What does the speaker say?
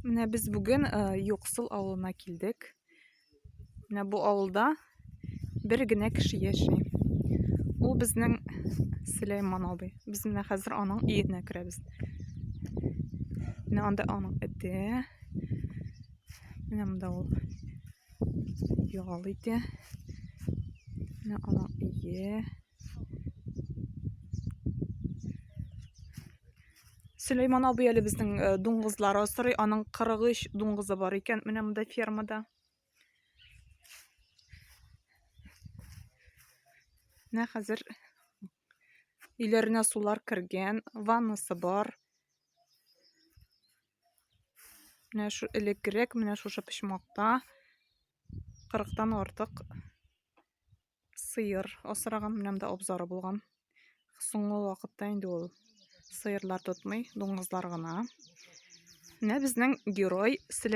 Менә без бүген э, Юксыл авылына килдек. Менә бу авылда бер генә кеше яши. Ул безнең Сөләйман абый. Без менә хәзер аның өенә керәбез. Менә анда аның эте. Менә монда ул ял итә. Менә аның өе. Сөләйман абый әле безнең э, дуңгызлар асрый. Аның 43 дуңгызы бар икән менә монда фермада. Менә хәзер өйләренә сулар кергән, ваннасы бар. Менә шу элеккерәк менә шушы почмакта 40-тан артык сыер асраган, менә монда абзары булган. Соңгы вакытта инде ул сыерлар тотмый, дуңгызлар гына. Менә безнең герой Сөләйман.